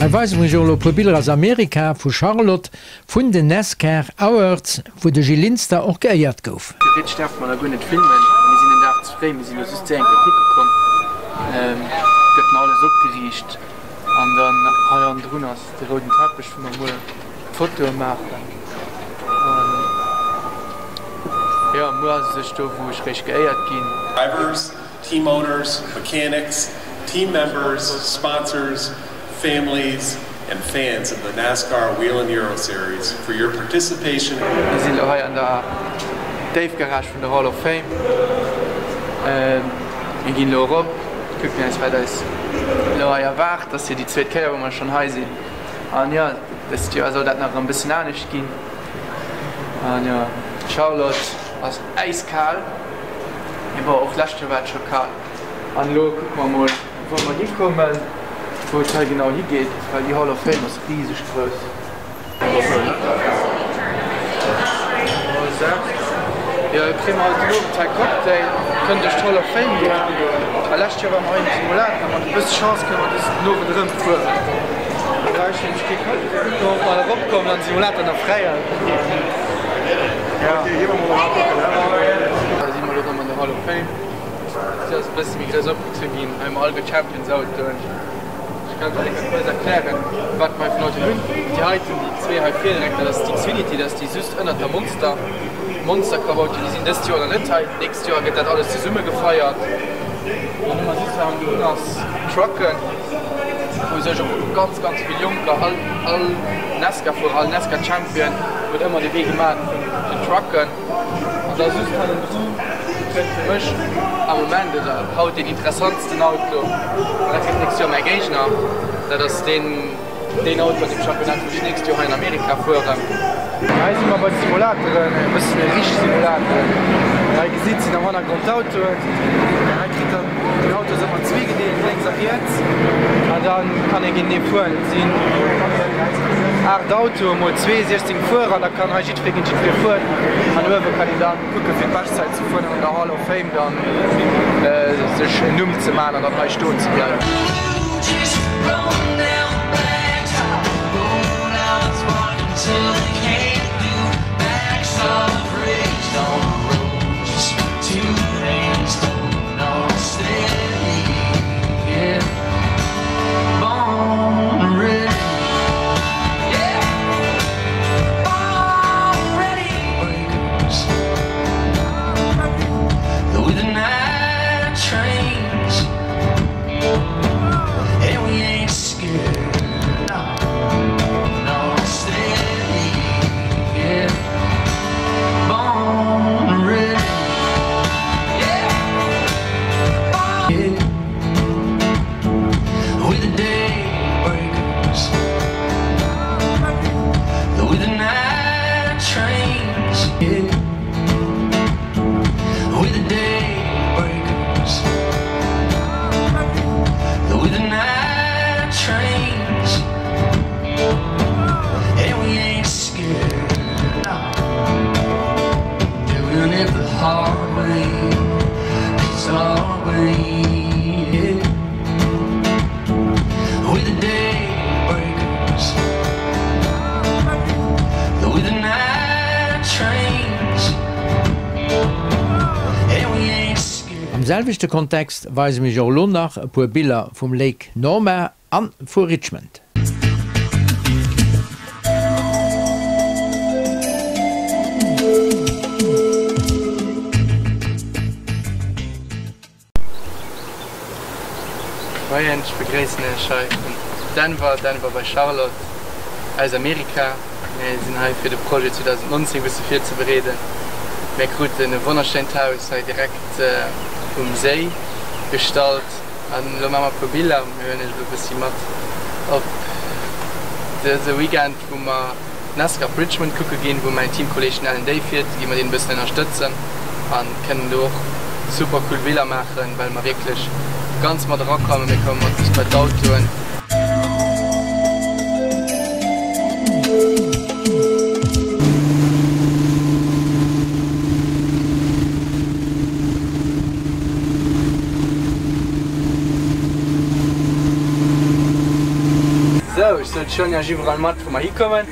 Hei weise mer iech och elo e puer Biller aus Amerika, vu Charlotte, vun den NASCAR Awards, wou de Gil Linster och geéiert gouf. Theoretesch därfe mer da guer net filmen, mir sinn en Dag ze fréi, mir sinn elo just séier eng Kéier kucke komm. Gëtt nach alles opgeriicht an dann hei hannendrun ass de rouden Teppech, wou mer muer Fotoe maachen. An jo, muer ass u sech do wou ech réischt geéiert ginn. Drivers, team owners, mechanics, team members, sponsors, families and fans of the NASCAR Whelen Euro Series for your participation. Mir sinn elo hei an der Déifgarage vun der Hall of Fame. Mir ginn elo erop, kucken eis wat eis elo hei erwaart. Ass jo déi zweet Kéier wou mer schonn hei sinn. An jo, dëst Joer soll dat nach erëm bëssen anescht ginn. An jo, d'Charlotte ass äiskal. Mee bon, och d'lescht Joer war et scho kal. An elo kucke mer mol wou mer hikommen, wou et hei genau higeet, well déi Hall of Fame ass riseg grouss. Jo, kréie mer haut den Owend hei Cocktail, kënnt duerch d'Hall of Fame goen. A lescht Joer ware mer hei um Simulator, mat e bësse Chance kënne mer dës den Owend erëm fueren. Do brauch ech nämlech kee Cocktail. Kucke ob mer eropkommen an de Simulator nach fräi ass. Hei si mer elo erëm an der Hall of Fame. Si ass e bësse méi grouss opgezu ginn. Hei hu mer all guer Champions-Autoen. Ech kann lech eng kuerz erklären, wat mer hei vun Autoen hunn. Déi heiten, déi zwee hei vir direkt, dat ass d'Xfinity, dat ass déi just ënnert der Monster. D'Monster Cup Autoen, déi sinn dëst Joer nach net hei. D'nächst Joer gëtt dat alles zesumme gefeiert. Dann hu mer just hei hannendrun ass Trucken, wou sech och ganz, ganz vill Jonker, all, all Nascar-Fuerer, all Nascar-Champion huet ëmmer de Wee gemaach vun den Trucken. An da just hannendru kënnt fir mech am Moment oder haut deen interessantsten Auto, an dat gëtt d'nächst Joer mäi Géigner, dat ass deen, deen Auto an deem Championnat, wou ech d'nächst Joer hei an Amerika fueren. Hei si mer bei de Simulateren, e bëssen richteg Simulateren. Hei gesitt sinn am Hannergrond d'Autoen. Hei kritt dann den Auto ass ëmmer zweegedeelt, lénks a riets, an da kann ee géintenee fueren. Et sinn 8 Autoe mol zwee, 16 Fuerer, an da kann hei jiddweree géint jiddweree fueren. An uewe kann een dann kucke fir d'Beschtzäit ze fueren an an der Hall of Fame dann sech en Numm ze maachen an dann hei stoen ze bleiwen. Am selwechte Kontext weise mir iech och elo nach e puer Biller vum Lake Norma an vu Richmond. Moien, ech begréissen iech hei vun Denver, Denver bei Charlotte, aus Amerika. Mir sinn hei fir de Projet 2019 e bësse virzebereeden. Mir kruten e wonnerschéint Haus hei direkt um Séi gestallt. An elo maache mer e puer Biller. Mir huelen iech elo e bëssi mat op dëse Weekend, wou mer d'Nascar op Richmond kucke ginn, wou mäin Teamkolleeg den Alan Day fiert. Gi mer deen e bëssen ënnerstëtzen a kënnen do och super cool Biller maachen, well mer wierklech ganz mat erakommen. Mir komme mat bis bei d'Autoen. Sou. Sou, ech sot schonn Iech iwwerall mat wou mer hikommen.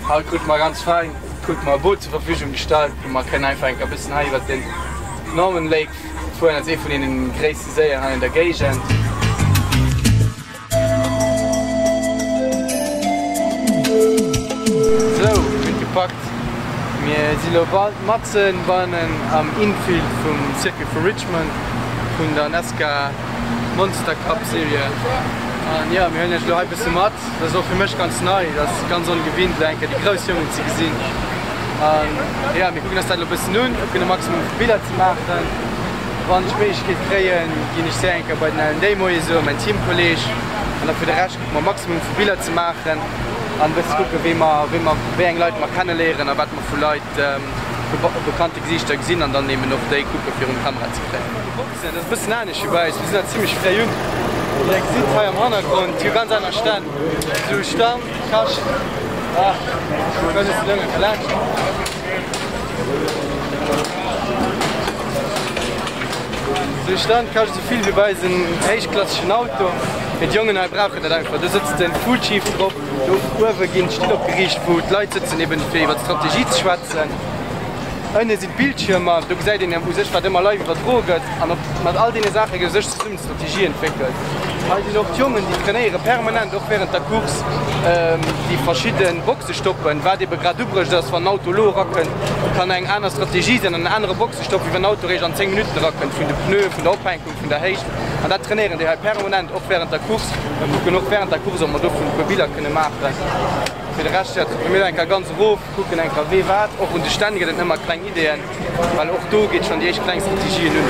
Haut krute mer ganz fein, krute mer e Boot zur Verfügung gestallt, wou mer kënnen einfach eng Kéier e bëssen hei iwwert den Norman Lake fueren. Dat ass ee vun deenen gréisste Séien hei an der Géigend. Sou, gutt gepackt. Mir si lo bal matzen bannen am Infield vum Circuit vu Richmond vun der Nascar Monster Cup Serie. An jo, mir huelen iech lo hei bësse mat. Dat ass och fir mech ganz nei, dat ass ganz ongewinnt lo eng Kéier déi grouss Jongen ze gesinn. An jo, mir kucken eis dat lo bëssen un, kucken e Maximum vu Biller ze maachen. Wann ech d'Méiglechkeet kréien, ginn ech séier eng Kéier bei den Alan Day Moie soen, mäin Teamkolleeg. An da fir de Rescht kucke mer Maximum vu Biller ze maachen an e bësse kucken, wéi mer, wéi mer, wéi eng Leit mer kenneléieren a wat mer vu Leit, vu bekannte Gesiichter gesinn an dann eben och déi kucke virun d'Kamera ze kréien. Dat ass e bëssen anescht wéi bei eis, mir sinn da zimmlech fréi un. Dir gesitt hei am Hannergrond, déi hu ganz aner Stänn, esou Stand, Kascht, ah, komm ech sinn ënne laanscht. Esou Stand kascht esou vill wéi bei eis en héichklassegen Auto, mee d'Jongen hei brauchen dat einfach. Do sëtzt de Crew Chief drop, do uewe ginn d'Still opgeriicht wou d'Leit sëtzen eben fir iwwer d'Strategie ze schwätzen. Ënne sinn d'Bildschiermer, do gesäit een u sech wat ëmmer live iwwerdroe gëtt an op mat all deene Saache gëtt u sech zesummen d'Strategie entwéckelt. Hei sinn och d'Jongen, déi trainéiere permanent, och wärend der Course, déi verschidde Boxestoppen, wat ebe grad ubruecht ass, wann en Auto elo erakënnt, kann eng aner Strategie sinn an en anere Boxestopp, wéi wann en Auto eréischt an 10 Minutten erakënnt, vun de Pneuen, vun der Ophänkung, vun der Héicht. An dat trainéieren déi hei permanent, och wärend der Course. Mir kucken och wärend der Course, ob mer dovun e puer Biller kënne maachen. Fir de Rescht, jo, trëppele mir elo eng Kéier ganz erof. Kucken eng Kéier wee wat, och un de Stänn gëtt et ëmmer kleng Ideeën, well och do geet schonn déi éischt kleng Strategien un.